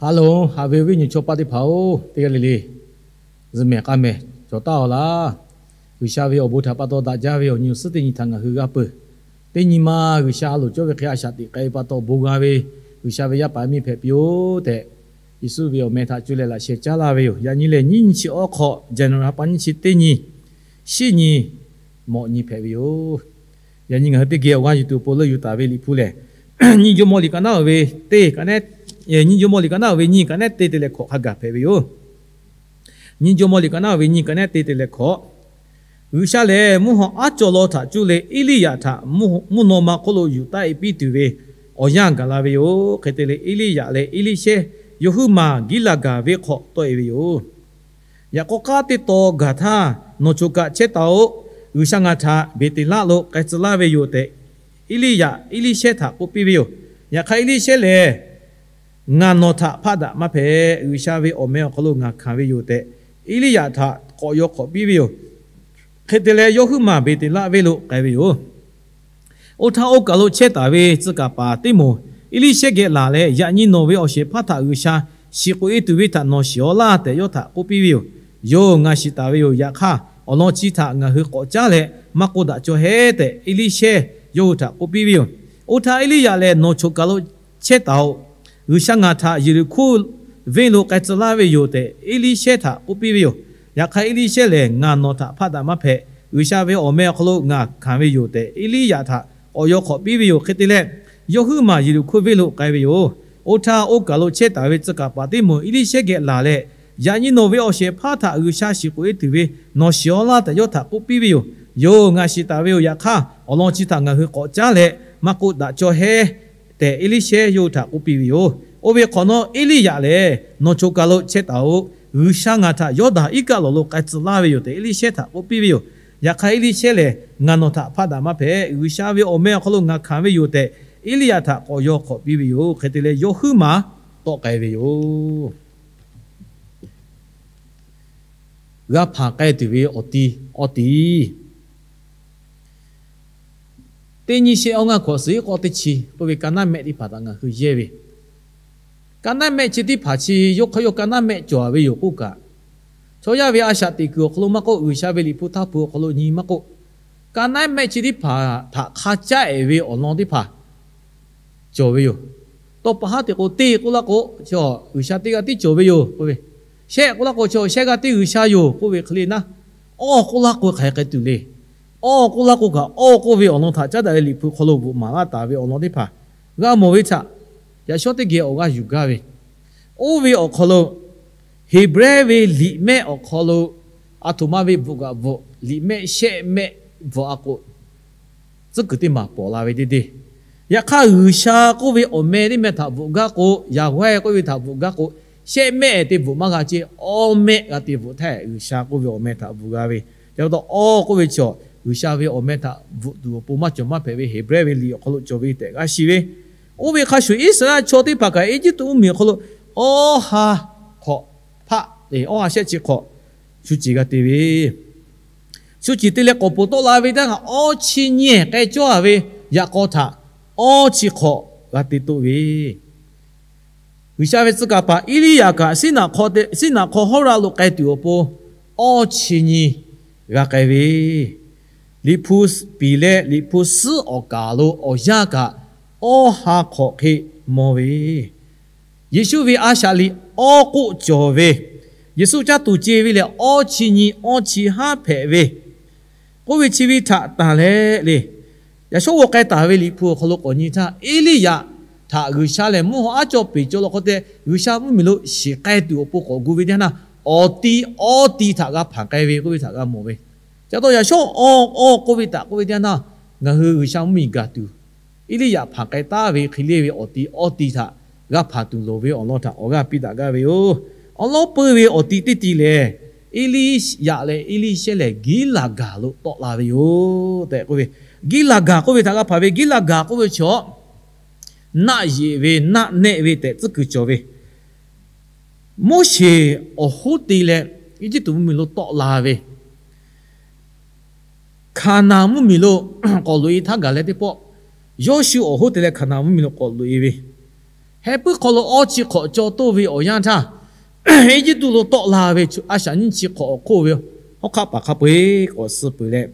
Ha loˬ, haꞈ ve awˬ viˉ awˬ nyi chaw paˆ teˇ hpaˍ-oˬ, teˇ g'aˇ le le zuhꞈ mehˍ k'a mehˍ cawˬ taˍ-aw laˇ. G'uiˬsha ve awˬ bon htaꞈ pa taw daꞈ jaˇ ve awˬ nyi awˬ suhˉ teˇ nyi htaꞈ ngaˬ hui g'a peuˬ. Teˇ nyi ma G'uiˬsha a loˍ cawˇ ve hk'e a shaꞈ teꞈ k'ai ve pa taw bon g'a ve G'uiˬsha ve yaˇ paˍ miˇ hpehꞈ piˇ-oˆ tehꞈ, Yeˍsuˆ ve awˬ meh htaꞈ cuˇ leh laꞈ sheh caˉ laˇ ve yoˬ. Yaꞈ nyi lehˬ, nyiˇ nyi chi awˉ hk'aw, January ha pa nyiˇ chi teˇ nyi, shiˉ nyi, mawꞈ nyi hpehꞈ ve yoˬ. Yaꞈ nyi ngaˬ hui teˇ geh awˬ g'aˇ yuˬ tuˬ awˬ pon leuˆ yuˬ taˍ ve Liꞈ hpu lehˬ, nyiˇ Jawˇmawˇ liꞈ ka naˉ-oˬ ve teˇ, nyiˇ Jawˇmawˇ liꞈ ka naˉ-oˬ ve nyiˇ ka nehˉ te te leh hkawꞈ hk'a gaˬ hpehꞈ ve yoˬ. Nyiˇ Jawˇmawˇ liꞈ ka naˉ-oˬ ve nyiˇ ka nehˉ te te leh hkawꞈ. G'uiˬsha lehˬ, mvuhˇ haw aˉ cawˬ law htaꞈ cuˇ leh Eˇliˇyaꞈ htaꞈ mvuhˇ naw ma hk'oˆ lo yuˬ taˆ-e piˇ tuˬ ve awˬ yanˇ gaˬ la ve yoˬ. Hk'e te leh, Eˇliˇyaꞈ leh Eˇliˇshehˇ yawˇ huiˉ maˬ Giˉlaˍgaˍ venˇ hk'aw tawˆ-e ve yoˬ. Yaꞈ k'aw k'aˉ teˇ taw gaˬ htaˇ, nawˬ choˬ kaꞈ chehˇ taˍ-oꞈ. G'uiˬsha ngaˬ htaꞈ Beˍteˍlaˆ lo k'ai tcuh laˇ ve yoˬ tehꞈ, Eˇliˇyaꞈ Eˇliˇshehˇ htaꞈ k'oˆ piˇ ve yoˬ. Yaꞈ hk'aˇ, Eˇliˇshehˇ lehˬ, Ngaˬ nawˬ htaꞈ hpaˆ daꞈ maˇ hpehꞈ. G'uiˬsha ve awˬ meh awˬ hk'aw lo ngaˬ hkanˍ ve yoˬ tehꞈ, Eˇliˇyaꞈ htaꞈ k'awꞈ yaw hk'awꞈ piˇ ve yoˬ. Hk'e te leh, yawˇ huiˉ maˬ Beˍteˍlaˆ venˇ lo k'ai ve yoˬ. Oˇ htaˇ, oˇ kaˬ lo chehˇ taˍ ve tcuh kaˍ paˍ teˇ moˍ Eˇliˇshehˇ geh laˬ leh, Yaꞈ nyi nawˬ ve awˬ shehˍ hpaˇ htaꞈ G'uiˬsha shiˍ k'oꞈ-e tuˬ ve htaꞈ nawˬ shiˍ-aw laˇ tehꞈ yawˇ htaꞈ k'oˆ piˇ ve yoˬ. Yoˬ, ngaˬ shiˍ taˍ ve yoˬ. Yaꞈ hk'aˇ, awˬ lawn chi htaꞈ ngaˬ hui k'awꞈ caˉ leh maˇ k'oˆ daꞈ cawˇ heˉ tehꞈ, Eˇliˇshehˇ yawˇ hui htaꞈ k'oˆ piˇ ve yoˬ. Oˇ htaˇ, Eˇliˇyaꞈ lehˬ, Nawˬ choˬ kaˬ lo chehˇ taˍ-oꞈ. G'uiˬsha ngaˬ htaꞈ Yeˍriˍhkoˇ venˇ lo k'ai tcuh laˇ ve yoˬ tehꞈ, Eˇliˇshehˇ htaꞈ k'oˆ piˇ ve yoˬ. Yaꞈ hk'aˇ, Eˇliˇshehˇ lehˬ, Ngaˬ nawˬ htaꞈ hpaˆ daꞈ maˇ hpehꞈ. G'uiˬsha ve awˬ meh awˬ hk'aw lo ngaˬ hkanˍ ve yoˬ tehꞈ, Eˇliˇyaꞈ htaꞈ k'awꞈ yaw hk'awꞈ piˇ ve yoˬ. Hk'e te leh, yawˇ huiˉ maˬ Yeˍriˍhkoˇ venˇ lo k'ai ve yoˬ. Oˇ htaˇ, oˇ kaˬ lo chehˇ taˍ ve tcuh kaˍ paˍ teˇ moˍ Eˇliˇshehˇ geh laˬ leh, Yaꞈ nyi nawˬ ve awˬ shehˍ hpaˇ htaꞈ G'uiˬsha shiˍ k'oꞈ-e tuˬ ve nawˬ shiˍ-aw laˇ tehꞈ yawˇ htaꞈ k'oˆ piˇ ve yoˬ. Yoˬ, ngaˬ shiˍ taˍ ve yoˬ. Yaꞈ hk'aˇ, awˬ lawn chi htaꞈ ngaˬ hui k'awꞈ caˉ leh maˇ k'oˆ daꞈ cawˇ heˉ tehꞈ, Eˇliˇshehˇ yawˇ hui htaꞈ k'oˆ piˇ ve yoˬ. Oˇ ve hk'awꞈ nawˉ, Eˇliˇyaꞈ lehˬ, Nawˬ choˬ kaˬ lo chehˇ taˍ-oꞈ. G'uiˬsha ngaˬ htaꞈ Yawˇdanˍ iˉ kaˆ lawˬ lo k'ai tcuh laˇ ve yoˬ tehꞈ, Eˇliˇshehˇ htaꞈ k'oˆ piˇ ve yoˬ. Yaꞈ hk'aˇ, Eˇliˇshehˇ lehˬ, Ngaˬ nawˬ htaꞈ hpaˆ daꞈ maˇ hpehꞈ. G'uiˬsha ve awˬ meh awˬ hk'aw lo ngaˬ hkanˍ ve yoˬ tehꞈ, Eˇliˇyaꞈ htaꞈ k'awꞈ yaw hk'awꞈ piˇ ve yoˬ. Hk'e te leh, yawˇ huiˉ maˬ tawˆ k'ai ve yoˬ. G'a hpanˍ k'ai tuˬ ve awˬ ti, awˬ ti teˇ nyi shehˆ awˇ ngaˇ hkawꞈ suhˍ iˉ k'awˇ teˇ chi k'oˆ ve, ka naˉ mehˆ teˇ hpaˍ htaꞈ ngaˬ hui yehˇ ve, ka naˉ mehˆ chi teˇ hpaˍ chi yawˇ hk'aˇ yawˇ ka naˉ mehˆ cawˬ ve yoˬ k'oˆ kaꞈ, chaw yaˇ ve a shaꞈ teꞈ kuiˬ awˬ hk'aw lo maˇ k'oˆ, G'uiˬsha ve Liꞈ hpu htaˇ hpu awˬ hk'aw lo nyi maˇ k'oˆ, ka naˉ mehˆ chi teˇ hpaˍ htaꞈ hk'a caˉ-ehˍ ve awˬ lawn teˇ hpaˍ cawˬ ve yoˬ. Tawˇ pa haˉ te k'o, teˇ k'oˆ laˇ k'o, G'uiˬsha teˇ g'aˇ tiˉ cawˬ ve yoˬ k'oˆ ve, shehˆ k'oˆ laˇ k'o, shehˆ g'aˇ tiˉ G'uiˬsha yoˬ k'oˆ ve hk'e le naˉ, awˇ k'oˆ laˇ k'o hk'aˬ hk'e k'ai tuˬ le. Awˇ k'oˆ laˇ k'o kaꞈ, awˇ k'oˆ ve awˬ lawn htaꞈ caˉ daꞈ leh Liꞈ hpu hk'aw lo bvuhꞈ maˍ laˇ taˍ ve awˬ lawn teˇ hpaˍ g'a mawˬ ve htaꞈ, yaꞈ shawˉ teˇ geh awˬ g'aˇ yuˬ gaˇ ve, oˇ ve awˬ hk'aw lo Heˍbrehˇ ve liꞈ mehˆ awˬ hk'aw lo aˬ htoꞈ ma ve bvuhꞈ kaꞈ bvuhꞈ, liꞈ mehˆ shehˆ mehˆ bvuhꞈ-a k'o, tcuhˉ kuiˬ teˇ maˬ pawˍ la ve deˇ deˇ. Yaꞈ hk'aˇ, G'uiˬsha k'oˆ ve awˬ meh teˇ meh htaꞈ bvuhꞈ gaˇ k'o, Yaˍhweh k'oˆ ve htaꞈ bvuhꞈ gaˇ k'o, shehˆ mehˆ te bvuhꞈ maˇ g'a ceˇ, awˇ mehˆ g'a te bvuhꞈ htaˇ, G'uiˬsha k'oˆ ve awˬ meh htaꞈ bvuhꞈ g'a ve. Ca pa taw, awˇ k'oˆ ve chaw, G'uiˬsha ve awˬ meh htaꞈ bvuhꞈ tuˬ awˬ pon maˇ cawˬ maˇ hpehꞈ ve Heˍbrehˇ ve liꞈ awˬ hk'aw lo cawˬ ve tehꞈ g'a shiˍ ve. Oˇ ve hk'a shuˍ, Iˉsaˍreˍlaˆ chaw teˇ hpaˍ kaꞈ Eˇjiˇtuꞈ mvuhˇmiˬ awˬ hk'aw lo awˇ ha hk'awꞈ hpaˆ, awˇ ha shehˆ chi hk'awꞈ shu ceˬ g'a te ve, shu ceˬ te leh k'awꞈ poˬ tawˆ la ve teˇ htaˇ, awˇ chi nyi k'ai cawˇ-a ve yaꞈ k'aw htaꞈ awˇ chi hk'awꞈ g'a te toˆ ve, G'uiˬsha ve tcuh kaˍ paˍ Eˇliˇyaꞈ kaꞈ, Siˉnaꞈ hk'aw hawˉ raˆ lo k'ai tuˬ awˬ pon awˇ chi nyi g'a k'ai ve, Liꞈ hpu piˍ leh Liꞈ hpu suhˉ awˬ kaˍ lo awˬ yanˇ kaꞈ awˇ ha hk'awꞈ hk'e maw ve, Yeˍsuˆ ve a shaꞈ liꞈ awˇ k'oˆ cawˬ ve, Yeˍsuˆ caˇ tuˬ ce ve lehˬ, awˇ chi nyi awˇ chi haˉ hpehꞈ ve k'oˆ ve chi ve htaꞈ tanˬ leh le, yaꞈ shawˉ g'aw k'ai taˍ ve Liꞈ hpu awˬ hk'aw lo k'awꞈ nyi htaˇ, Eˇliˇyaꞈ htaꞈ G'uiˬsha lehˬ mvuhˇ haw aˉ cawˇ peˬ cawˇ law k'o te, G'uiˬsha mvuhˇmiˬ lo shiˍ k'ai tuˬ awˬ pon k'awꞈ gu ve teˇ yanˇ, awˬ ti awˇ ti htaꞈ g'a hpanˍ k'ai ve k'oˆ ve htaꞈ g'a mawˬ ve. Ca taw yaꞈ shawˉ awˇ awˇ k'oˆ ve htaꞈ k'oˆ ve teˇ yanˇ, ngaˬ hui G'uiˬsha mvuhˇmiˬ gaˬ tuˬ, Eˇliˇyaꞈ hpanˍ k'ai taˍ ve hk'e le ve awˬ ti awˇ ti htaꞈ g'a hpanˍ tuˬ loˍ ve awˬ lawn htaꞈ awˬ g'aˇ piˇ daꞈ gaˇ ve yoˬ. Awˬ lawˉ peuˇ ve awˬ ti teˇ ti lehˬ, Eˇliˇyaꞈ leh Eˇliˇshehˇ lehˬ Giˉlaˍgaˍ lo tawˆ la ve yoˬ tehꞈ k'oˆ ve, Giˉlaˍgaˍ k'oˆ ve htaꞈ g'a hpanˍ ve, Giˉlaˍgaˍ k'oˆ ve chaw naˆ yeꞈ ve naˆ nehˆ ve tehꞈ tcuhˉ kuiˬ cawˬ ve, Moˉseˍ awˬ hoˉ te leh Eˇjiˇtuꞈ mvuhˇmiˬ lo tawˆ la ve, Hkaˍnanˍ mvuhˇmiˬ lo k'awꞈ loꞈ-e htaˇ gaˬ leh teˇ pawˆ, Yawˇshuˆ awˬ hoˉ te leh Hkaˍnanˍ mvuhˇmiˬ lo k'awꞈ loꞈ-e ve, Heh puiˉ hk'aw lo awˇ chi hk'awꞈ caw toˇ ve awˬ yanˇ htaˇ, Eˇjiˇtuꞈ lo tawˆ la ve a shaꞈ nyiˇ chi hk'awꞈ awˬ hk'oˆ ve hawˉ hk'aˆ paˍ hk'a peu-eˬ k'awꞈ suh peuˬ leh,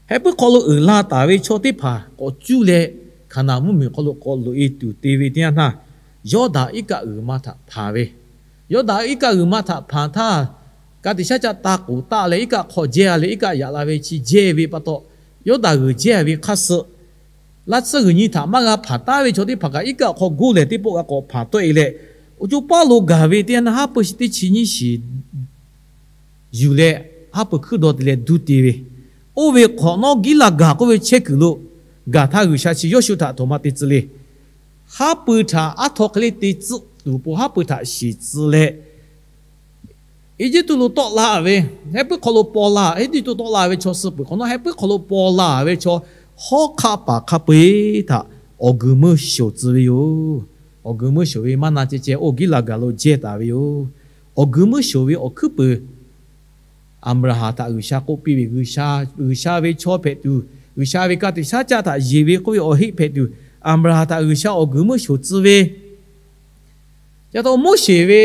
heh puiˉ hk'aw lo uiˍ la taˍ ve chaw teˇ hpaˍ k'awꞈ cuˇ leh, Hkaˍnanˍ mvuhˇmiˬ hk'aw lo k'awꞈ loꞈ-e tuˬ te ve teˇ yanˇ htaˇ, Yawˇdanˍ iˉ kaˆ g'uiˬ ma htaꞈ hpanˍ ve, Yawˇdanˍ iˉ kaˆ g'uiˬ ma htaꞈ hpanˍ htaˇ, ka tiꞈ shaˉ caˆ ta k'oˍ taˆ leh iˉ kaˆ hk'aw jehˇ leh iˉ kaˆ yaꞈ la ve chi jehˇ ve pa taw, Yawˇdanˍ g'uiˬ jehˇ ve hk'aˇ suh laˇ tsuhˇ g'uiˬ nyi htaꞈ maˇ g'a hpanˍ taˉ ve chaw teˇ hpaˍ kaꞈ iˉ kaˆ hk'aw goˇ lehˬ teˇ pawˆ g'a k'awꞈ hpanˍ tawˆ-e leh, awˬ co paˇ lo gaˬ ve teˇ yanˇ htaˇ haˉ pui shi teˇ chi nyiˇ shiˍ yuˬ leh, haˉ pui hkuiˉ daw te leh duˇ te ve, oˇ ve hk'awꞈ nawˉ Giˉlaˍgaˍ k'oˆ ve chehˇ kuiˬ lo gaˬ htaˇ, G'uiˬsha chi Yawˇshuˆ htaꞈ htoꞈ ma te tcuh le. Haˉ pui htaꞈ aˉ htaw hk'e le te tcuhˆ tuˬ awˬ pon haˉ pui htaꞈ shiˍ tcuh leh, Eˇjiˇtuꞈ lo tawˆ la ve, heh puiˉ hk'aw lo paw la, Eˇjiˇtuꞈ tawˆ la ve chaw suh peuˬ hk'awꞈ nawˉ, heh puiˉ hk'aw lo paw la ve chaw hawˉ hk'aˆ paˍ hk'a peu-eˬ htaꞈ awˬ guiˬ meuˇ shoˍ tcuh ve yoˬ. Awˬ guiˬ meuˇ shoˍ ve maˇ na ceh ceh oˇ Giˉlaˍgaˍ lo jehˇ taˍ ve yoˬ. Awˬ guiˬ meuˇ shoˍ ve awˬ hkuiˉ peuˬ, Aˍbraˍhanˍ htaꞈ G'uiˬsha k'oˆ piˇ ve, G'uiˬsha ve chaw hpehꞈ tuˬ, G'uiˬsha ve ka tiꞈ shaˉ caˆ htaꞈ yeˬ ve k'oˆ ve awˬ heˆ hpehꞈ tuˬ, Aˍbraˍhanˍ htaꞈ G'uiˬsha awˬ guiˬ meuˇ shoˍ tcuh ve, ca taw Moˉseˍ ve,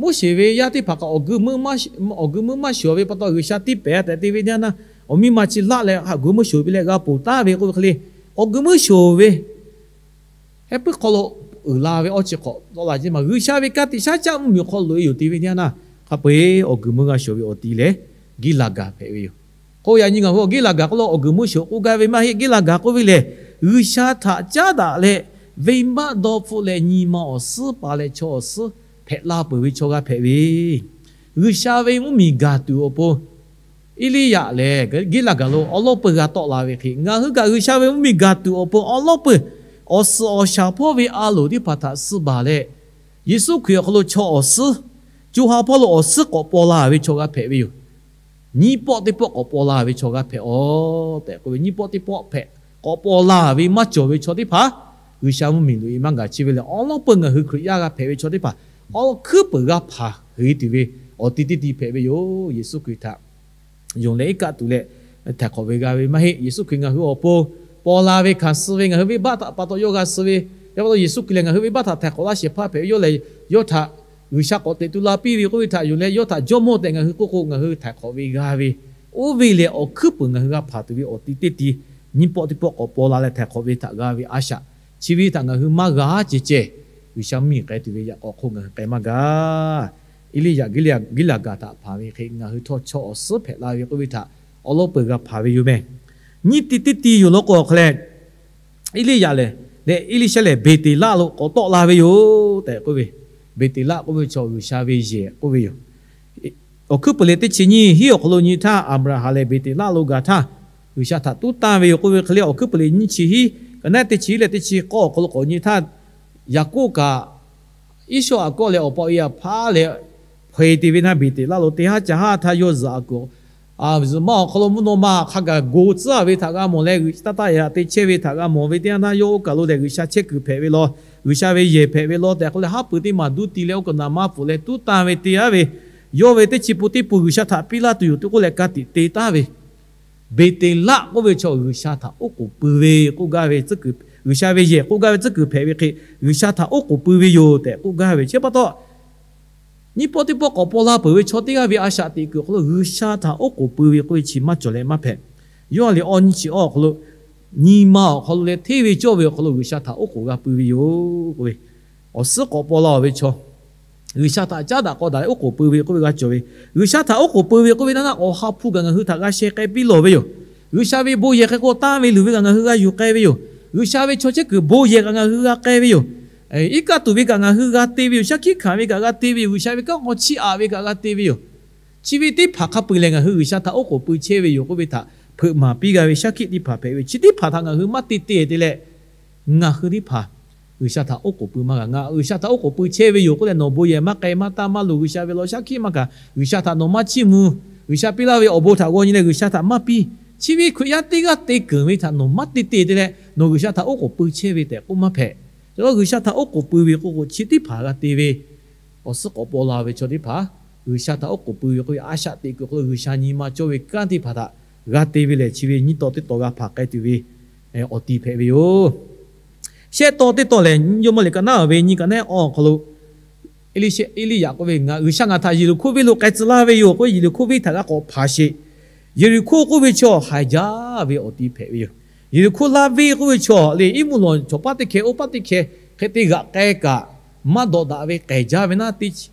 Moˉseˍ ve yaˇ teˇ hpaˍ kaꞈ awˬ guiˬ meuˇ maˇ shoˍ ve pa taw, G'uiˬsha tiˇ pehˍ tehꞈ te ve teˇ yanˇ, awˬ miˇ ma chi laˆ leh awˬ guiˬ meuˇ shoˍ piˇ leh g'a ponˬ taˉ ve k'oˆ ve hk'e le, awˬ guiˬ meuˇ shoˍ ve, heh puiˉ hk'aw lo uiˍ la ve awˇ chi hk'awꞈ tawˆ la ceˇ maˬ, G'uiˬsha ve ka tiꞈ shaˉ caˆ mvuhˇmiˬ hk'aw loꞈ-e yoˬ te ve teˇ yanˇ, hk'a peu-eˬ awˬ guiˬ meuˇ g'a shoˍ ve awˬ ti lehˬ, Giˉlaˍgaˍ hpehꞈ ve yoˬ. K'o yaꞈ nyi ngaˬ hui awˬ Giˉlaˍgaˍ k'oˆ lo awˬ guiˬ meuˇ shoˍ k'oˆ gaˇ ve maˇ heˆ. Giˉlaˍgaˍ k'oˆ ve lehˬ, G'uiˬsha htaꞈ caˉ daꞈ leh venˇbaˆ dawˇ hpfuhˆ leh nyi ma awˬ suhˉ pa leh chaw awˬ suhˉ hpehꞈ la peuˬ ve chaw g'a hpehꞈ ve, G'uiˬsha ve mvuhˇmiˬ gaˬ tuˬ awˬ pon Eˇliˇyaꞈ lehˬ Giˉlaˍgaˍ lo awˉ lawˉ peuˬ g'a tawˆ la ve hk'e, ngaˬ hui kaꞈ G'uiˬsha ve mvuhˇmiˬ gaˬ tuˬ awˬ pon awˉ lawˉ peuˬ awˬ suhˍ awˬ shaˍ hpawˇ ve a loˍ teˇ hpaˍ htaꞈ suh baˬ leh, Yeˍsuˆ Hkriꞈ awˬ hk'aw lo chaw awˬ suhˉ, co ha hpawˇ lo awˬ suhˉ k'awꞈ paw la ve chaw g'a hpehꞈ ve yoˬ. Nyiˇ pawˆ teˇ pawˆ k'awꞈ paw la ve chaw g'a hpehꞈ awˬ tehꞈ k'oˆ ve, nyiˇ pawˆ teˇ pawˆ hpehꞈ k'awꞈ paw la ve maˇ cawˬ ve chaw teˇ hpaˍ G'uiˬsha mvuhˇmiˬ loꞈ-e maˇ gaˬ. Chi ve lehˬ awˉ lawˉ peuˬ ngaˬ hui Hkriꞈ yaˇ g'a hpehꞈ ve chaw teˇ hpaˍ awˬ hkuiˉ peuˬ g'a hpanˍ heˍ tuˬ ve awˬ ti teˇ ti hpehꞈ ve yoˬ. Yeˍsuˆ Hkriꞈ htaꞈ yonˍ leh iˉ kaˆ tuˬ leh htaiˍ hk'awꞈ ve g'a ve maˇ heˆ. Yeˍsuˆ Hkriꞈ ngaˬ hui awˬ pon paw la ve hkanˍ suh ve, ngaˬ hui venˇbaˆ htaꞈ pa taw yawˇ g'a suh ve, yaꞈ pa taw Yeˍsuˆ Hkriꞈ lehˬ ngaˬ hui venˇbaˆ htaꞈ htaiˍ hk'awꞈ laˇ shehˍ hpaˇ hpehꞈ ve, yawˇ lehˬ yawˇ htaꞈ G'uiˬsha k'awꞈ teꞈ tu la piˇ ve k'oˆ ve htaꞈ yonˍ leh yawˇ htaꞈ Jawˇmawˇ tehꞈ ngaˬ hui k'oˆ k'o, ngaˬ hui htaiˍ hk'awꞈ ve g'a ve, oˇ ve lehˬ awˬ hkuiˉ peuˬ ngaˬ hui g'a hpanˍ tuˬ ve awˬ ti teˇ ti nyiˇ pawˆ teˇ pawˆ k'awꞈ paw la leh htaiˍ hk'awꞈ ve htaꞈ g'a ve a shaꞈ. Chi ve htaꞈ ngaˬ hui maˇ g'a ceh ceh, G'uiˬsha mvuhˇmiˬ k'ai tuˬ ve yaꞈ k'aw hk'oˆ ngaˬ hui k'ai maˇ g'a. Eˇliˇyaꞈ Giˉlaˍgaˍ htaꞈ hpanˍ ve hk'e ngaˬ hui htawˇ chaw awˬ suhˉ hpehꞈ la ve k'oˆ ve htaꞈ awˉ lawˉ peuˬ g'a hpanˍ ve yoˬ meh. Nyiˇ ti teˇ ti yoˬ law k'o awˬ hk'aw leh, Eˇliˇyaꞈ lehˬ leh Eˇliˇshaˆ lehˬ Beˍteˍlaˆ lo k'awꞈ tawˆ la ve yoˬ tehꞈ k'oˆ ve. Beˍteˍlaˆ k'oˆ ve chaw G'uiˬsha ve yehˬ k'oˆ ve yoˬ. Awˬ hkuiˉ peuˬ lehˬ teˇ chi nyiˇ, hiˉ awˬ hk'aw lo nyi htaˇ Aˍbraˍhanˍ lehˬ Beˍteˍlaˆ lo gaˬ htaˇ, G'uiˬsha htaꞈ tuˉ tanˇ ve yoˬ k'oˆ ve hk'e le. Awˬ hkuiˉ peuˬ lehˬ nyiˇ chi hiˉ, ka naˉ teˇ chi hiˉ leh teˇ chi k'awˇ awˬ hk'aw lo k'awꞈ nyi htaˇ, Yaˍkoˆ kaꞈ Iˉsawˇ aꞈ kawˆ leh awˬ pa awˬ e aꞈ hpaˇ leh hpaw-e te ve htaˇ, Beˍteˍlaˆ lo teˇ haˉ ca haˉ htaˇ yawˇ zuhꞈ aꞈ kuiˬ, zuhꞈ ma awˬ hk'aw lo mvuhˇ naw ma hk'a gaˬ go tcuhˉ-a ve htaꞈ g'a mawˬ leh, taˇ taˇ yaꞈ te chehˇ ve htaꞈ g'a mawˬ ve teˇ yanˇ htaˇ, yawˇ oˇ kaˬ lo lehˬ G'uiˬsha chehˇ kuiˬ hpehꞈ ve law, G'uiˬsha ve yehˬ hpehꞈ ve law tehꞈ k'oˆ leh, haˉ pui teˇ maˬ duˇ ti leh oˇ kaˬ naˬ maˇ pfuhˍ leh tuˉ tanˇ ve teˇ yanˇ ve, yawˇ ve teˇ chi pun teˇ pun G'uiˬsha htaꞈ piˇ laˇ tuˬ yoˬ tehꞈ k'oˆ leh ka tiꞈ te taˍ ve, Beˍteˍlaˆ k'oˆ ve chaw G'uiˬsha htaꞈ oˉ k'oˍ pui ve k'oˆ gaˇ ve, G'uiˬsha ve yehˬ k'oˆ gaˇ ve tcuhˉ kuiˬ hpehꞈ ve hk'e, G'uiˬsha htaꞈ oˉ k'oˍ pui ve yoˬ tehꞈ k'oˆ gaˇ ve. Chi pa taw, nyiˇ pawˆ teˇ pawˆ k'awꞈ paw la peuˬ ve chaw teˇ g'aˇ ve a shaꞈ teꞈ kuiˬ awˬ hk'aw lo G'uiˬsha htaꞈ oˉ k'oˍ pui ve k'oˆ ve chi maˇ cawˬ leh maˇ hpehꞈ. Yawˇ a liꞈ awˇ nyi chi awˇ awˬ hk'aw lo, nyi ma awˬ hk'aw lo leh hteˇ ve cawˇ ve awˬ hk'aw lo G'uiˬsha htaꞈ oˉ k'oˍ g'a pui ve yoˬ k'oˆ ve, awˬ suhˉ k'awꞈ paw la-oˬ ve chaw G'uiˬsha htaꞈ caˉ daꞈ k'aw daꞈ leh oˉ k'oˍ pui ve k'oˆ ve g'a cawˬ ve. G'uiˬsha htaꞈ oˉ k'oˍ pui ve k'oˆ ve naˉ naˆ k'awꞈ ha hpu kaꞈ ngaˬ hui htaꞈ g'a sheh k'ai piˇ lawˬ ve yoˬ. G'uiˬsha ve bon yehˬ hk'e k'o tanˇ ve luˬ ve kaꞈ ngaˬ hui g'a yuˬ k'ai ve yoˬ. G'uiˬsha ve chaw chehˇ kuiˬ bon yehˬ kaꞈ ngaˬ hui g'a k'ai ve yoˬ. Iˉ kaˆ tuˬ ve kaꞈ ngaˬ hui g'a te ve yoˬ. Shaˉ hkiˆ hkanˍ ve kaꞈ g'a te ve yoˬ. G'uiˬsha ve kanˉ hk'aw chiˇ aꞈ ve kaꞈ g'a te ve yoˬ. Chi ve teˇ hpaˍ hk'a peu-eˬ lehˬ ngaˬ hui G'uiˬsha htaꞈ oˉ k'oˍ pui chehˇ ve yoˬ k'oˆ ve htaꞈ hpeuꞈ maˍ piˇ g'a ve shaˉ hkiˆ teˇ hpaˍ hpehꞈ ve. Chi teˇ hpaˍ htaꞈ ngaˬ hui maˇ te te te leh, ngaˬ hui teˇ hpaˍ G'uiˬsha htaꞈ oˉ k'oˍ pui maˇ g'a. Ngaˬ G'uiˬsha htaꞈ oˉ k'oˍ pui chehˇ ve yoˬ k'oˆ leh nawˬ bon yehˬ maˇ k'ai, maˇ tanˇ maˇ luˬ, G'uiˬsha ve law shaˉ hkiˆ maˇ kaꞈ, G'uiˬsha htaꞈ nawˬ maˇ chiˇ mvuh, G'uiˬsha piˇ laˇ ve awˬ bon htaꞈ g'aw nyi leh G'uiˬsha htaꞈ maˇ piˇ. Chi ve Hkriꞈ yaˇ teˇ g'aˇ te keunˍ ve htaꞈ nawˬ maˇ te te leh nawˬ G'uiˬsha htaꞈ oˉ k'oˍ pui chehˇ ve tehꞈ k'oˆ maˇ hpehꞈ. Chi G'uiˬsha htaꞈ oˉ k'oˍ pui ve k'oˆ k'o chi teˇ hpaˍ g'a te ve, awˬ suhˉ k'awꞈ paw la ve chaw teˇ hpaˍ G'uiˬsha htaꞈ oˉ k'oˍ pui ve k'oˆ ve a shaꞈ teꞈ kuiˬ hk'aw lo G'uiˬsha nyi ma cawˇ ve kanˉ teˇ hpaˍ htaꞈ g'a te ve lehˬ, chi ve nyiˇ taw teˇ taw g'a hpanˍ k'ai tuˬ ve awˬ ti hpehꞈ ve yoˬ. Shehˆ tawˇ teˇ tawˇ lehˬ, nyiˇ Jawˇmawˇ liꞈ ka naˉ ve nyiˇ ka neˉ awˬ hk'aw lo Eˇliˇyaꞈ k'oˆ ve, Ngaˬ G'uiˬsha ngaˬ htaꞈ Yeˍriˍhkoˇ venˇ lo k'ai tcuh laˇ ve yoˬ k'oˆ ve, Yeˍriˍhkoˇ venˇ htaꞈ g'a k'awꞈ hpanˍ sheˍ. Yeˍriˍhkoˇ k'oˆ ve chaw haiˬ jaˇ ve awˬ ti hpehꞈ ve yoˬ. Yeˍriˍhkoˇ laˇ venˇ k'oˆ ve chaw le, iˉ mvuhˇ lawˬ chawˬ paˇ teˇ hkeh, oˇ paˇ teˇ hkeh hk'e te g'aꞈ k'ai kaꞈ, maˇ dawꞈ daꞈ ve k'ehˬ jaˇ ve naˉ teˇ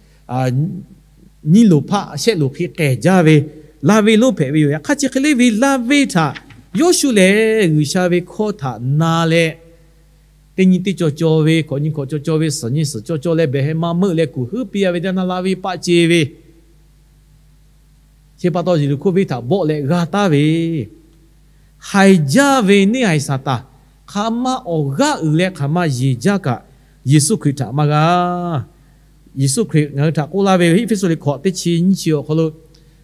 nyi loˍ hpaˆ shehˆ loˍ hk'e k'ehˬ jaˇ ve laˇ venˇ lonˉ hpehꞈ ve yoˬ. Yaꞈ hk'aˇ chi hk'e le ve laˇ venˇ htaꞈ Yoˇshuˆ lehˬ G'uiˬsha ve hkawˇ htaꞈ na leh, teˇ nyi teˇ cawˬ cawˬ ve, hkawꞈ nyi hkawꞈ cawˬ cawˬ ve, suhˍ nyi suhˍ cawˬ cawˬ leh behˬ heh ma meuˆ leh kuˬ huiˉ piˇ a ve teˇ naˇ laˇ venˇ paˆ ce ve, chi pa taw Yeˍriˍhkoˇ venˇ htaꞈ bawˆ leh g'aˇ taˉ ve, haiˬ jaˇ ve neˇ haiˬ Saˍtanˍ, hk'aˬ ma awˬ g'aˇ uiˍ leh hk'aˬ ma yeˬ jaˇ kaꞈ, Yeˍsuˆ Hkriꞈ htaꞈ maˇ g'a. Yeˍsuˆ Hkriꞈ ngaˬ hui htaꞈ k'oˆ laˇ ve, Eˇfeˇsuꞈ liꞈ hkawꞈ teˇ chi nyiˇ chi awˬ hk'aw lo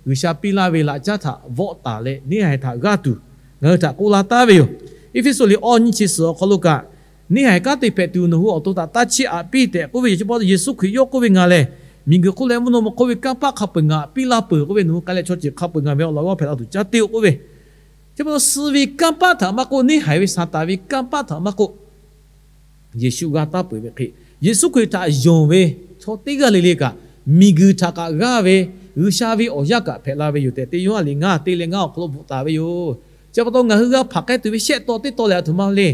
G'uiˬsha piˇ laˇ ve laꞈ caˉ htaꞈ vawˆ taˍ leh neˇ haiˬ htaꞈ g'aˇ tuˬ ngaˬ hui htaꞈ k'oˆ laˇ taˉ ve yoˬ. Eˇfeˇsuꞈ liꞈ awˇ nyiˇ chi suhˍ awˬ hk'aw lo kaꞈ, neˇ haiˬ kanˉ te hpehꞈ tuˬ nawˬ hui awˬ to htaꞈ taˇ chiˇ aꞈ piˇ tehꞈ k'oˆ ve yoˬ. Chi pa taw Yeˍsuˆ Hkriꞈ yawˇ k'oˆ ve, Ngaˬ lehˬ miˬguiˬ hk'oˆ leh mvuhˇ naw ma hk'oˆ ve kanˇ paˆ hk'a peu-eˬ ngaˬ piˇ laˇ peuˬ k'oˆ ve, nawˬ hui k'ai leh chaw ceuˬ hk'a peu-eˬ ngaˬ ve awˬ laꞈ g'awˇ hpehꞈ la tuˬ caˇ te-o k'oˆ ve. Chi pa taw suh ve kanˇ paˆ htaꞈ maˇ k'oˆ, neˇ haiˬ ve Saˍtanˍ ve kanˇ paˆ htaꞈ maˇ k'oˆ, Yeˍsuˆ g'a taˉ peuˬ ve hk'e, Yeˍsuˆ Hkriꞈ htaꞈ yonˍ ve chaw teˇ g'aˇ le le kaꞈ, miˬguiˬ htaꞈ kaꞈ g'aˇ ve, G'uiˬsha ve awˬ yaˇ kaꞈ hpehꞈ la ve yoˬ tehꞈ, teˇ Yoˇhanˬ liꞈ ngaˇ te leh ngaˇ awˬ hk'aw lo bvuhꞈ taˍ ve yoˬ. Chi pa taw ngaˬ hui g'a hpanˍ k'ai tuˬ ve shehˆ tawˇ teˇ tawˇ lehˬ, aˬ htoꞈ ma le,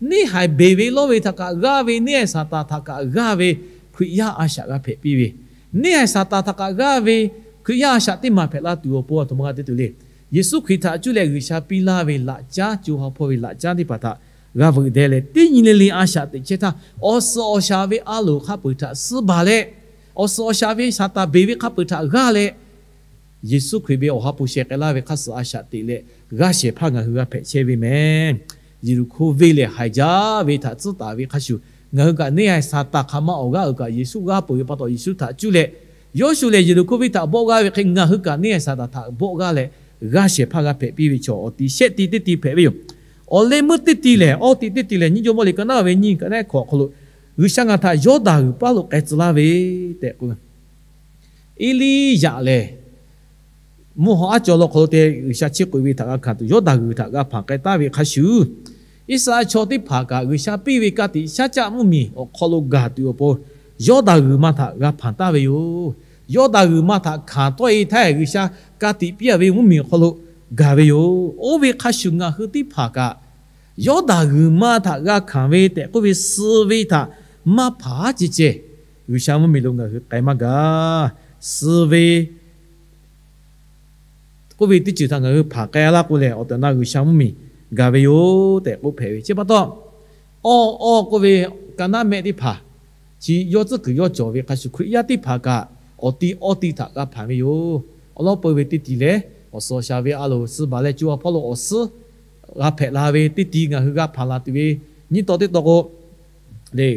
neˇ haiˬ beˬ ve lawˇ ve htaꞈ kaꞈ g'aˇ ve, neˇ haiˬ Saˍtanˍ htaꞈ kaꞈ g'aˇ ve Hkriꞈ yaˇ a shaꞈ g'a hpehꞈ piˇ ve, neˇ haiˬ Saˍtanˍ htaꞈ kaꞈ g'aˇ ve Hkriꞈ yaˇ a shaꞈ teˇ maˬ hpehꞈ la tuˬ awˬ pon aˬ htoꞈ ma g'a te tuˬ le. Yeˍsuˆ Hkriꞈ htaꞈ cuˇ leh G'uiˬsha piˇ laˇ ve laꞈ caˉ, co ha hpawˇ ve laꞈ caˉ teˇ hpaˍ htaꞈ g'a veuꞈ deh leh, teˇ nyi le le a shaꞈ teꞈ chehˇ htaˇ, awˬ suhˍ awˬ shaˍ ve a loˍ hk'a peu-eˬ htaꞈ suh baˬ leh, awˬ suhˍ awˬ shaˍ ve Saˍtanˍ beˬ ve hk'a peu-eˬ htaꞈ g'aˇ leh, Yeˍsuˆ Hkriꞈ ve awˬ ha hpu sheh k'ai laˇ ve hk'a suhˍ a shaꞈ teꞈ leh, g'aˇ shehˍ hpaˇ ngaˬ hui g'a hpehꞈ chehˇ ve mehˬ. Yeˍriˍhkoˇ venˇ lehˬ haiˬ jaˇ ve htaꞈ tcuhˉ taˍ ve hk'a shuˍ, ngaˬ hui kaꞈ neˇ haiˬ Saˍtanˍ hk'aˬ ma awˬ g'aˇ uiˍ kaꞈ Yeˍsuˆ g'aˇ peuˬ ve pa taw, Yeˍsuˆ htaꞈ cuˇ leh Yoˇshuˆ lehˬ Yeˍriˍhkoˇ venˇ htaꞈ bawˆ g'aˇ ve hk'e, ngaˬ hui kaꞈ neˇ haiˬ Saˍtanˍ htaꞈ bawˆ g'aˇ leh g'aˇ shehˍ hpaˇ g'a hpehꞈ piˇ ve chaw awˬ ti shehˆ ti teˇ ti hpehꞈ ve yoˬ. Awˬ leh meuˇ teˇ ti lehˬ, awˇ ti teˇ ti lehˬ, nyiˇ Jawˇmawˇ liꞈ ka naˉ ve nyiˇ ka neˉ hkawꞈ awˬ hk'aw lo, G'uiˬsha ngaˬ htaꞈ Yawˇdanˍ g'uiˬ paˉ lo k'ai tcuh laˇ ve tehꞈ k'oˆ ve, Eˇliˇyaꞈ lehˬ mvuhˇ haw aˉ caw law hk'aw lo te G'uiˬsha chiˇ k'oꞈ ve htaꞈ g'a hkanˍ tuˬ Yawˇdanˍ g'uiˬ htaꞈ g'a hpanˍ k'ai taˍ ve hk'a shuˍ, Iˉsaˍreˍlaˆ chaw teˇ hpaˍ kaꞈ G'uiˬsha piˇ ve ka tiꞈ shaˉ caˆ mvuhˇmiˬ awˬ hk'aw lo gaˬ tuˬ awˬ pon, Yawˇdanˍ g'uiˬ ma htaꞈ g'a hpanˍ taˍ ve yoˬ. Yawˇdanˍ g'uiˬ ma htaꞈ hkanˍ tawˆ-e htaˇ, G'uiˬsha ka tiꞈ piˇ-a ve mvuhˇmiˬ awˬ hk'aw lo gaˬ ve yoˬ. Oˇ ve hk'a shuˍ ngaˬ hui teˇ hpaˍ kaꞈ Yawˇdanˍ g'uiˬ ma htaꞈ g'a hkanˍ ve tehꞈ k'oˆ ve suh ve htaꞈ maˇ hpanˍ haˉ ceh ceh, G'uiˬsha mvuhˇmiˬ lo ngaˬ hui k'ai maˇ gaˬ. Suh ve k'oˆ ve teˇ ceuˬ htaꞈ ngaˬ hui hpanˍ k'ai laˇ k'o lehˬ, awˬ tehˬ awˬ na G'uiˬsha mvuhˇmiˬ gaˬ ve yoˬ tehꞈ k'oˆ hpehꞈ ve. Chi pa taw, awˇ awˇ k'oˆ ve ka naˉ mehˆ teˇ hpaˍ chi yawˇ tcuhˉ kuiˬ yawˇ cawˬ ve hk'a shuˍ, Hkriꞈ yaˇ teˇ hpaˍ kaꞈ awˬ ti awˇ ti htaꞈ g'a hpanˍ ve yoˬ. Awˬ lawn peu ve teˇ ti lehˬ, awˬ suhˍ awˬ shaˍ ve a loˍ suh baˬ leh co ha hpawˇ lo awˬ suhˉ g'a hpehꞈ la ve teˇ ti ngaˬ hui g'a hpanˍ la tuˬ ve, nyiˇ taw teˇ taw k'o, le,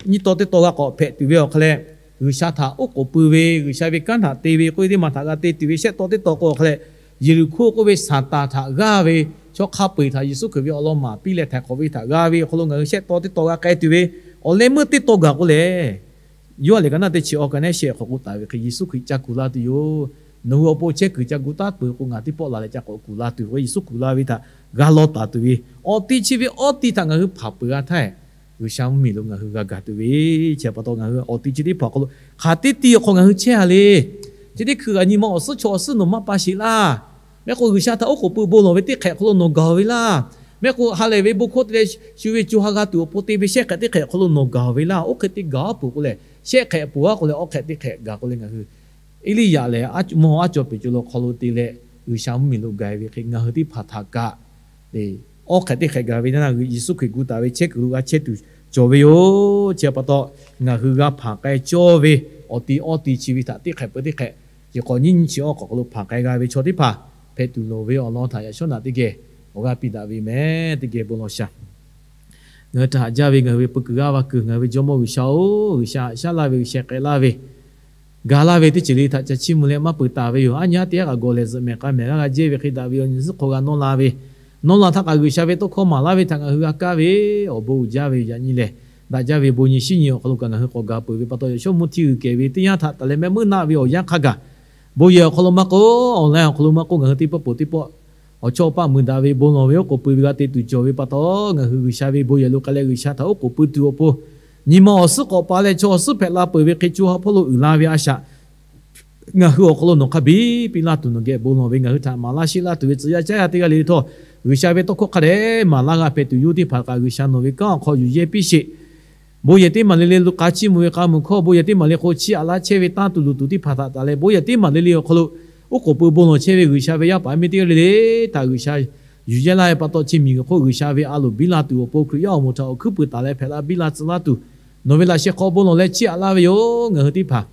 nyiˇ taw teˇ taw g'a k'awꞈ hpehꞈ tuˬ ve awˬ hk'aw leh, G'uiˬsha htaꞈ oˉ k'oˍ pui ve, G'uiˬsha ve kanˉ htaꞈ te ve k'oˆ ve teˇ maˬ htaꞈ g'a te tuˬ ve shehˆ taw teˇ taw k'o awˬ hk'aw leh, Yeˍriˍhkoˇ k'oˆ ve Saˍtanˍ htaꞈ g'aˇ ve chaw hk'a peu-eˬ htaꞈ Yeˍsuˆ Hkriꞈ ve awˬ lawn maˍ piˇ leh htaiˍ hk'awꞈ ve htaꞈ g'a ve awˬ hk'aw lo ngaˬ hui shehˆ taw teˇ taw g'a k'ai tuˬ ve, awˬ leh meuˇ teˇ taw gaˬ k'o lehˬ, Yoˇhanˬ liꞈ ka naˉ teˇ chi awˬ ka neˉ shehˆ hk'awꞈ k'oˆ taˍ ve hk'e, Yeˍsuˆ Hkriꞈ ca kuˬ la tuˬ yoˬ. Nawˬ hui awˬ pon chehˇ kuiˬ ca gu taˉ peuˬ k'o, ngaˬ teˇ pawˆ la leh ca k'awꞈ kuˬ la tuˬ k'o, Yeˍsuˆ kuˬ la ve htaꞈ g'a law taˍ tuˬ ve, awˬ ti chi ve awˇ ti htaꞈ ngaˬ hui hpanˍ peuˬ g'a htaˇ, G'uiˬsha mvuhˇmiˬ lo ngaˬ hui g'a gaˬ tuˬ ve, chi pa taw ngaˬ hui awˬ ti chi teˇ hpaˍ awˬ hk'aw lo hk'aˬ teˇ ti awˬ hk'aw ngaˬ hui chehˇ-a le. Chi teˇ hkui g'aꞈ nyi ma awˬ suhˉ chaw awˬ suhˉ nawˬ maˇ pa sheˍ laˇ. Mehˆ k'o G'uiˬsha htaꞈ oˉ k'oˍ pui bon lawˬ ve teˇ hk'ehꞈ awˬ hk'aw lo nawˬ gaˬ ve laˇ. Mehˆ k'o ha lehˬ ve bon hkawˇ te leh shu ve co ha g'a tuˬ awˬ pon te ve shehˆ hk'ehꞈ teˇ hk'ehꞈ awˬ hk'aw lo nawˬ gaˬ ve laˇ. Oˇ hk'e te gaˬ-a peuˬ k'o lehˬ, shehˆ hk'ehꞈ peuˬ-a k'o lehˬ, awˇ hk'ehꞈ teˇ hk'ehꞈ gaˬ k'o lehˬ, ngaˬ hui Eˇliˇyaꞈ lehˬ mvuhˇ haw aˉ caw peˬ co lo hk'aw lo te leh G'uiˬsha mvuhˇmiˬ lo gaˬ ve hk'e, ngaˬ hui teˇ hpaˍ htaꞈ kaꞈ awˇ hk'ehꞈ teˇ hk'ehꞈ gaˬ ve na, Yeˍsuˆ Hkriꞈ gu taˍ ve chehˇ kuiˬ lo g'a chehˇ tuˬ cawˬ ve yoˬ. Chi pa taw, ngaˬ hui g'a hpanˍ k'ai cawˇ ve awˬ ti awˇ ti chi ve htaꞈ teˇ hk'ehꞈ peuˬ teˇ hk'ehꞈ, chi hk'awꞈ nyiˇ nyi chi awˇ hk'awꞈ hk'aw lo hpanˍ k'ai g'a ve chaw teˇ hpaˍ hpehꞈ tuˬ lawˬ ve awˬ lawn htaꞈ yaꞈ shawˉ naꞈ teˇ geh awˬ g'aˇ piˇ daꞈ ve mehˬ. Teˇ geh bon lawˬ shaˍ. Ngaˬ hui htaꞈ haꞈ jaˇ ve ngaˬ hui ve peu kuiˬ g'aˇ va kuiˬ, ngaˬ hui ve Jawˇmawˇ G'uiˬsha-oˬ, G'uiˬsha haꞈ shaˉ laˇ ve, G'uiˬsha k'ehꞈ laˇ ve, gaˬ laˇ ve teˇ ceuˬ le htaꞈ ca chiˇ mvuh leh maˇ peuˬ taˍ ve yoˬ. Aˉ nyi aˉ te aˉ kaꞈ gawˬ lehˬ zuhꞈ mehˍ k'a mehˍ g'aˇ g'a jehˇ ve hk'e daꞈ ve awˬ nyi zuhˆ hk'aw g'a nawˇ la ve, nawˇ la htaˇ kaꞈ G'uiˬsha ve tawˇ hkawˇ maˍ laˇ ve htaꞈ ngaˬ hui g'a kaˇ ve, awˬ bon uiˍ jaˇ ve yaꞈ nyi lehˬ, daꞈ jaˇ ve bon nyi shinˉ nyi awˬ hk'aw lo kaꞈ ngaˬ hui k'awꞈ gaˬ peuˬ ve pa taw, yaꞈ shawˉ mvuhˇ htiˇ g'uiˬ kehˬ ve teˇ yanˇ htaꞈ taˍ leh mehˆ meuˇ naˆ ve awˬ yanˇ hk'a gaˬ, bon yehˬ awˬ hk'aw lo maˇ k'oˆ, online awˬ hk'aw lo maˇ k'oˆ, ngaˬ hui teˇ pawˆ peuˬ teˇ pawˆ awˬ chawˇ awˬ paˆ muiˬ daꞈ ve bon lawˬ ve oˉ k'oˍ pui ve g'a te tuˬ cawˬ ve pa taw, ngaˬ hui G'uiˬsha ve bon yehˬ lo k'ai leh G'uiˬsha htaꞈ oˉ k'oˍ pui tuˬ awˬ pon, nyi ma awˬ suhˉ k'awꞈ pa leh chaw awˬ suhˉ hpehꞈ la peuˬ ve hk'e co ha hpawˇ lo uiˍ la ve a shaꞈ ngaˬ hui awˬ hk'aw lo nawˬ hk'a biˇ piˇ laˇ tuˬ, nawˬ geh bon lawˬ ve ngaˬ hui htaꞈ maˍ laˇ sheˆ laˇ tuˬ ve tcuh yaˇ caˉ yaˇ teˇ g'aˇ le le htawˇ, G'uiˬsha ve tawˇ hkawˇ hk'a dehꞈ maˍ laˇ g'a hpehꞈ tuˬ yoˬ teˇ hpaˍ kaꞈ G'uiˬsha nawˬ ve kanˉ awˬ hk'aw yuˬ yehˇ piˇ sheˍ. Bon yehˬ teˇ maˬ le le lo k'a chiˇ mvuh ve k'a muˬ hkawˇ, bon yehˬ teˇ maˬ le k'o chiˇ aꞈ laˇ chehˇ ve tanˇ tuˬ luˬ tuˬ teˇ hpaˍ htaꞈ taˍ leh, bon yehˬ teˇ maˬ le le awˬ hk'aw lo oˉ k'oˍ pui bon lawˬ chehˇ ve G'uiˬsha ve yaˇ paˍ yaˇ miˇ teˇ g'aˇ le le htaꞈ G'uiˬsha yuˬ yehˇ laˇ ve pa taw, chi miˬguiˬ hk'oˆ G'uiˬsha ve a loˍ biˇ la tuˬ awˬ pon Hkriꞈ yaˇ awˬ moˍ htaꞈ awˬ hkuiˉ puiˍ taˍ leh hpehꞈ la biˇ la tcuh laˇ tuˬ, nawˬ ve laꞈ sheh hk'aw bon lawˬ leh chiˇ aꞈ laˇ ve yoˬ. Ngaˬ hui teˇ hpaˍ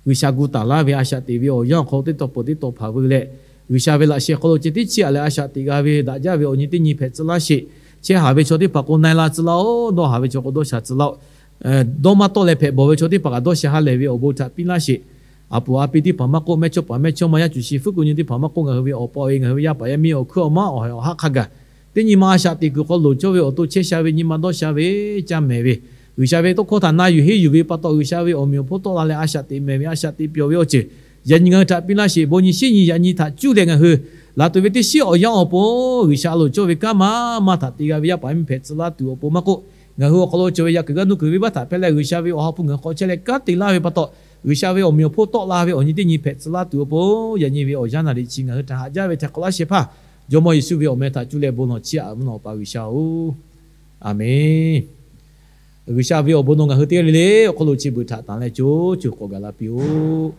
G'uiˬsha gu taˍ laˇ ve a shaꞈ teꞈ ve awˬ yanˇ awˬ hk'aw lo teˇ taw peuˬ teˇ taw hpaˍ veu leh, G'uiˬsha ve laꞈ sheh hk'aw lo ceh tiˉ chiˇ aꞈ leh a shaꞈ teꞈ g'a ve daꞈ jaˇ ve awˬ nyi teˇ nyi hpehꞈ tcuh laˇ sheˍ. Chehˇ haˍ ve chaw teˇ hpaˍ k'o na e la tcuh laˇ-oˆ. Dawˇ haˍ ve chaw k'o dawˇ sha tcuh laˇ-oˆ. Dawˇ maˇ tawˆ leh hpehꞈ bawˬ ve chaw teˇ hpaˍ kaꞈ dawˇ sha ha lehˬ ve awˬ bon htaꞈ piˇ laˇ sheˍ. A puˍ a pi teˇ hpaˍ maˇ k'oˆ, mehˇchawˇ paˍ mehˇchawˇma yaˇ cuˬ shi fuˉ kuˬ nyi teˇ hpaˍ maˇ k'oˆ, ngaˬ hui ve awˬ pa ve ngaˬ hui ve yaˇ paˍ yaˇ miˇ awˬ hkuiˉ awˬ maˉ awˬ haiˬ awˬ haˉ hk'a gaˬ teˇ nyi ma a shaꞈ teꞈ kuiˬ hk'aw loˍ cawˇ ve awˬ to chehˇ sha ve nyi ma dawˇ sha ve caˇ mehˍ ve, G'uiˬsha ve tawˇ hkawˇ htaꞈ na yuˬ henˇ yuˬ ve pa taw, G'uiˬsha ve awˬ meꞈ awˬ hponˇ tawˆ la leh a shaꞈ teꞈ mehˍ ve, a shaꞈ teꞈ pyawˬ ve awˬ ceuˬ yaꞈ nyi ngaˬ hui htaꞈ piˇ laˇ sheˍ. Bon nyi shiˉ nyi yaꞈ nyi htaꞈ cuˇ leh ngaˬ hui laˬ tuˬ ve teˇ shiˉ awˬ yanˇ awˬ pon G'uiˬsha loˍ cawˇ ve kanˉ maˇ maˇ htaꞈ te g'a ve yaˇ paˍ yaˇ miˇ hpehꞈ tcuh laˇ tuˬ awˬ pon maˇ k'oˆ, ngaˬ hui awˬ hk'aw lo cawˬ ve yaꞈ kuiˬ g'aˇ nuˇ kuiˬ venˇbaˆ htaꞈ hpehˇ leh G'uiˬsha ve awˬ ha hpu ngaˬ hui hk'aw chehˇ leh kanˉ te laˇ ve pa taw, G'uiˬsha ve awˬ meꞈ awˬ hponˇ tawˆ la ve awˬ nyi teˇ nyi hpehꞈ tcuh laˇ tuˬ awˬ pon yaꞈ nyi ve awˬ yanˇ naˍ riˍ chi ngaˬ hui htaꞈ haꞈ jaˇ ve hteh hk'awꞈ laˇ shehˍ hpaˇ Jawˇmawˇ Yeˍsuˆ ve awˬ meh htaꞈ cuˇ leh bon lawˬ chiˇ aꞈ ve nawˬ Awˬ pa G'uiˬsha-oˬ, Aˍmenˇ. G'uiˬsha ve awˬ bon nawˬ ngaˬ hui teˇ g'aˇ le le awˬ hk'aw lo chi beuꞈ htaꞈ tanˬ leh co co k'awꞈ gaˬ la piˇ-oˆ.